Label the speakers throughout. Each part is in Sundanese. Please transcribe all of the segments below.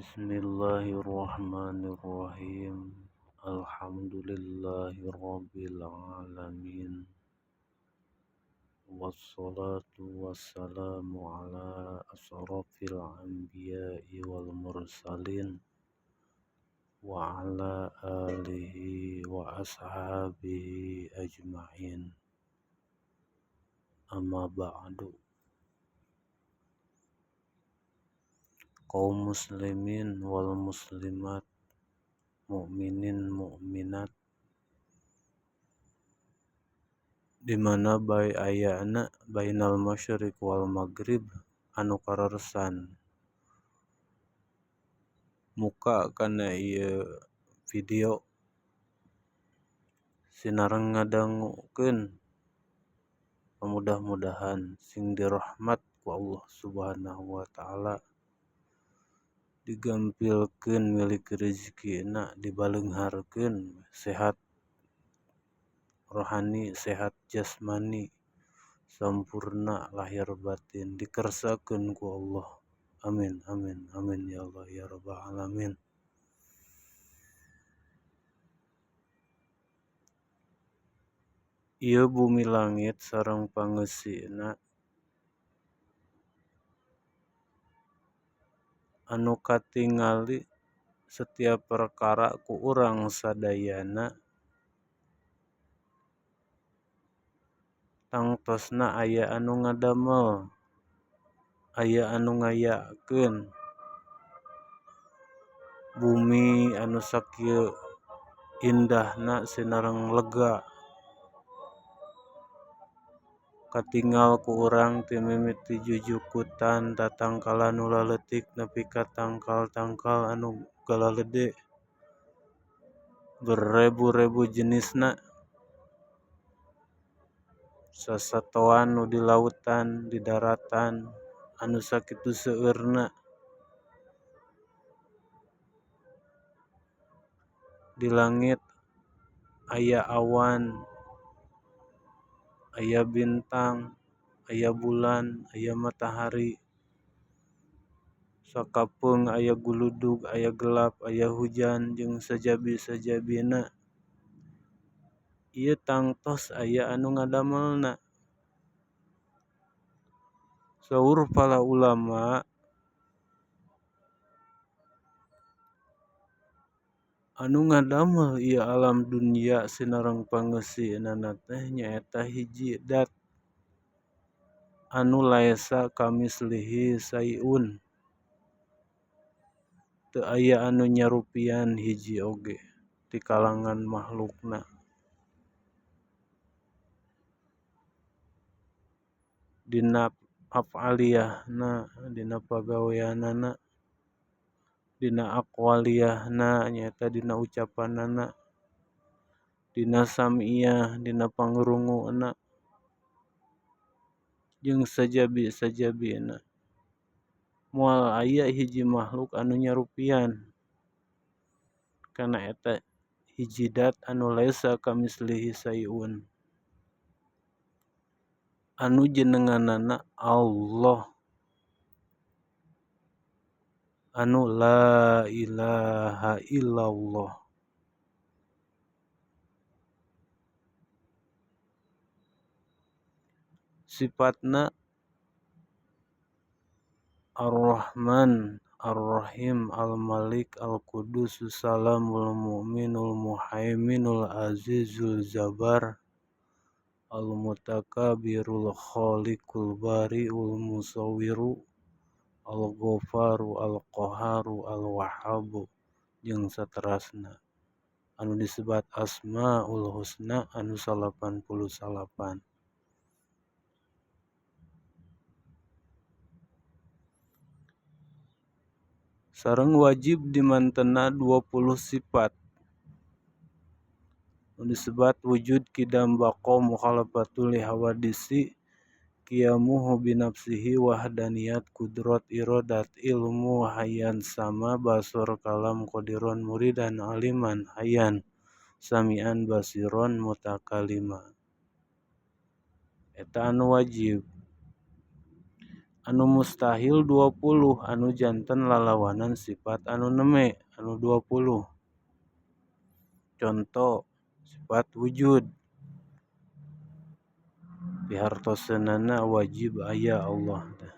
Speaker 1: Bismillahirrahmanirrahim. Alhamdulillahirabbil alamin. Wassalatu wassalamu ala asrafil anbiya'i wal mursalin wa ala alihi wa ashabihi ajma'in. Amma ba'du. Kaum muslimin wal muslimat, mukminin mukminat, di mana bae ayana bainal masyriq wal maghrib anu kararesan muka kana ieu video sinareng ngadangukeun, mudah-mudahan sing dirahmat ku Allah Subhanahu wa taala, digampilkeun milik rezekina, dibaleungharkeun sehat rohani, sehat jasmani, sampurna lahir batin, dikersakeun ku Allah. Amin amin amin ya Allah ya rabbal alamin. Ieu bumi langit sareng pangeusina anu katingali setiap perkara ku urang sadayana tangtosna aya anu ngadamel, aya anu ngayakeun. Bumi anu sakieu indahna sinareng lega katingal ku urang ti mimiti jujukutan tatangkalan nu laletik nepi ka tangkal-tangkal anu galalede berebu-rebu jenisna, sasatoan nu di lautan, di daratan anu sakitu seueurna. Di langit aya awan, aya bintang, aya bulan, aya matahari, sakapeung aya guludug, aya gelap, aya hujan jeung sajabi-sajabina. Ieu tangtos aya anu ngadamelna. Saur para ulama anu ngadamel ieu alam dunya sinareng pangeusina teh nyaeta hiji dat anu laesa kamislihi saiun, teu aya anu nyarupian hiji oge ti kalangan makhlukna. Dina af'aliyahna, dina pagaweanana, dina aqwaliyahna nyaeta dina ucapanana, dina sam'iyah, dina pangrunguna, jeung sajabi-sajabina. Moal aya hiji makhluk anu nyarupian kana eta hiji dat anu laisa kamislihi saiun, anu jenenganana Allah, anu la ilaha illallah. Sifatna Ar-Rahman, Ar-Rahim, Al-Malik, Al-Qudus, Salamul Mu'minul Muhaiminul Azizul Jabbar, Al-Mutakabirul Khaliqul Bari'ul Musawwiru, Al-Ghafaru, Al-Qahharu, Al-Wahhabu, jeung saterasna anu disebat Asmaul Husna anu 89. Sareng wajib dimantena 20 sifat anu disebat wujud kidam baqa mukhalafatul li hawadisi qiyamuhu binafsihi wahdaniyat kudrat iradat ilmu hayyan sama basor kalam qadiron muridan aliman hayyan samian basiron mutakalima. Eta anu wajib. Anu mustahil 20 anu janten lalawanan sifat anu neme anu 20. Contoh sifat wujud pihartoseunana wajib aya Allah teh.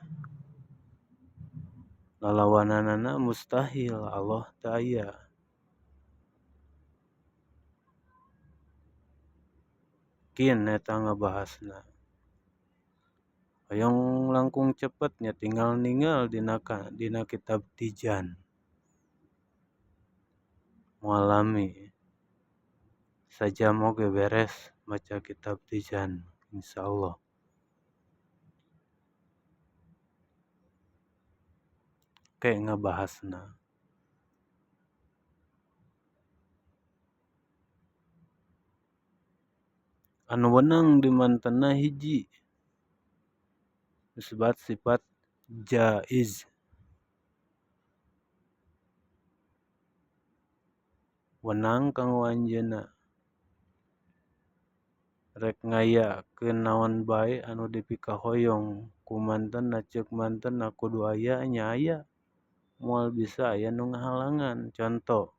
Speaker 1: Lalawananana mustahil Allah teu aya. Kin eta ngabahasna. Hoyong langkung cepet nya tinggal ninggal dina kitab Tijan. Mualami sajam oge beres maca kitab Tijan insyaallah. Ke ngabahasna. Anu wenang di mantena hiji disebut sifat jaiz. Wenang kanggo anjeunna rek ngayakeun naon bae anu dipikahoyong ku mantena ceuk mantena kudu aya nya aya moal bisa aya nu ngahalangan. Contoh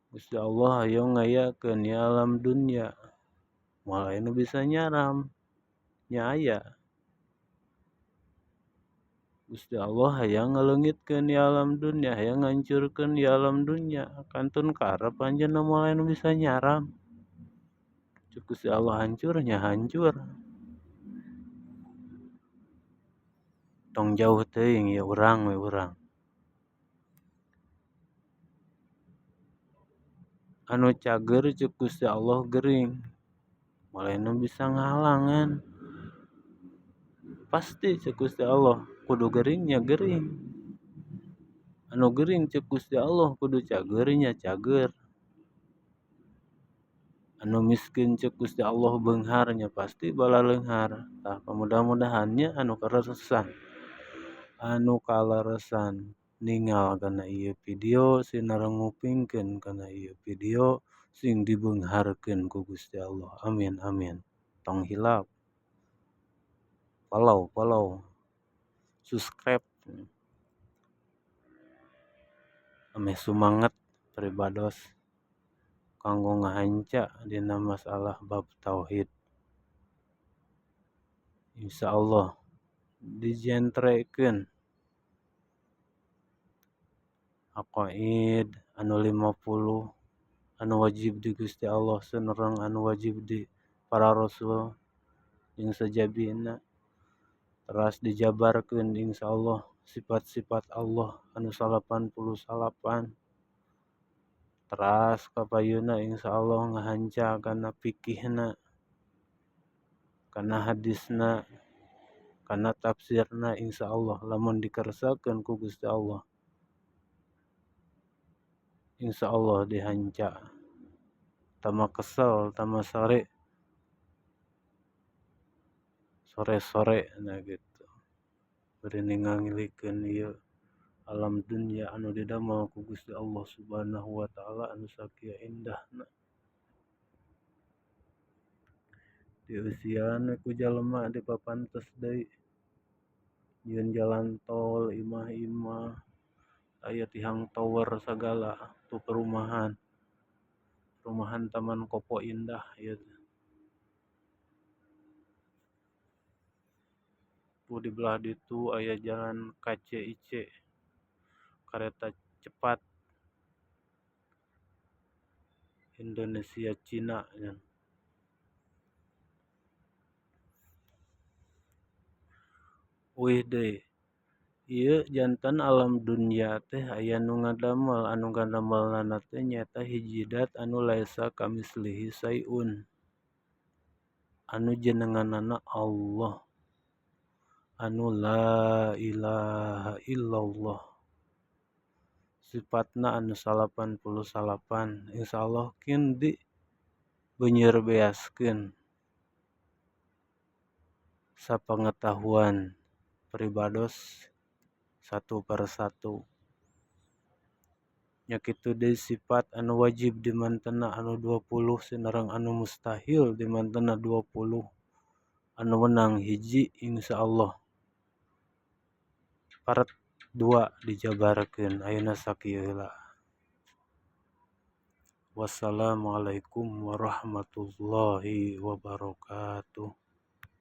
Speaker 1: Gusti Allah hoyong ngayakeun ieu alam dunya moal aya nu bisa nyaram nya aya. Gusti Allah hayang ngaleungitkeun ieu alam dunya, hayang ngancurkeun ieu alam dunya, kantun karep anjeunna moal aya nu bisa nyaram. Ceuk Gusti Allah hancur nya hancur. Tong jauh teuing ieu urang we urang. Anu cager ceuk Gusti Allah gering, moal aya nu bisa ngahalangan. Pasti ceuk Gusti Allah kudu geringnya gering. Anu gering ceuk Gusti Allah kudu cagernya cager. Anu miskin ceuk Gusti Allah beungharnya pasti balaleunghar. Tah mudah-mudahannya anu kaleresan. Anu kaleresan ningal kana ieu video sinareng ngupingkeun kana ieu video sing dibeungharkeun ku Gusti Allah. Amin amin. Tong hilap. Follow follow. Subscribe. Ameh sumanget pribados kanggo ngahanca dina masalah bab tauhid. Insyaallah dijentrekeun aqaid anu 50 anu wajib di Gusti Allah sanereng anu wajib di para rasul jeung sajabina. Teras dijabarkeun insyaallah sifat-sifat Allah anu 89. Teras kapayuna insyaallah ngahanca kana fikihna, kana hadisna, kana tafsirna insyaallah lamun dikersakeun ku Gusti Allah. Insyaallah dihanca. Tama kesel, tama sare. Sore-sore nah gitu. Bari ninggalikeun ieu alam dunya anu didamel ku Gusti Allah Subhanahu wa taala anu sakieu indahna. Dieusian we ku jalema dipapantes deui. Nyieun jalan tol, imah-imah, aya tihang tower sagala tu perumahan. Perumahan Taman Kopo Indah ieu teh. Tuh di belah ditu aya jalan KCIC, kereta cepat Indonesia Cina nya. Wih deui, ieu janten alam dunya teh aya nu ngadamel, anu ngadamelna teh nyaeta hiji dat anu laisa kamislihi syai'un, anu jenenganana Allah, anu la ilaha illallah, sifatna anu 89. Insyaallah kin di beunyer beaskeun sapangetahuan pribados satu persatu. Nya kitu deui sifat anu wajib di mantena anu 20 sinareng anu mustahil di mantena 20 anu wenang hiji insyaallah. Part 2 dijabarkeun ayeuna sakieu heula. Wassalamualaikum warahmatullahi wabarakatuh.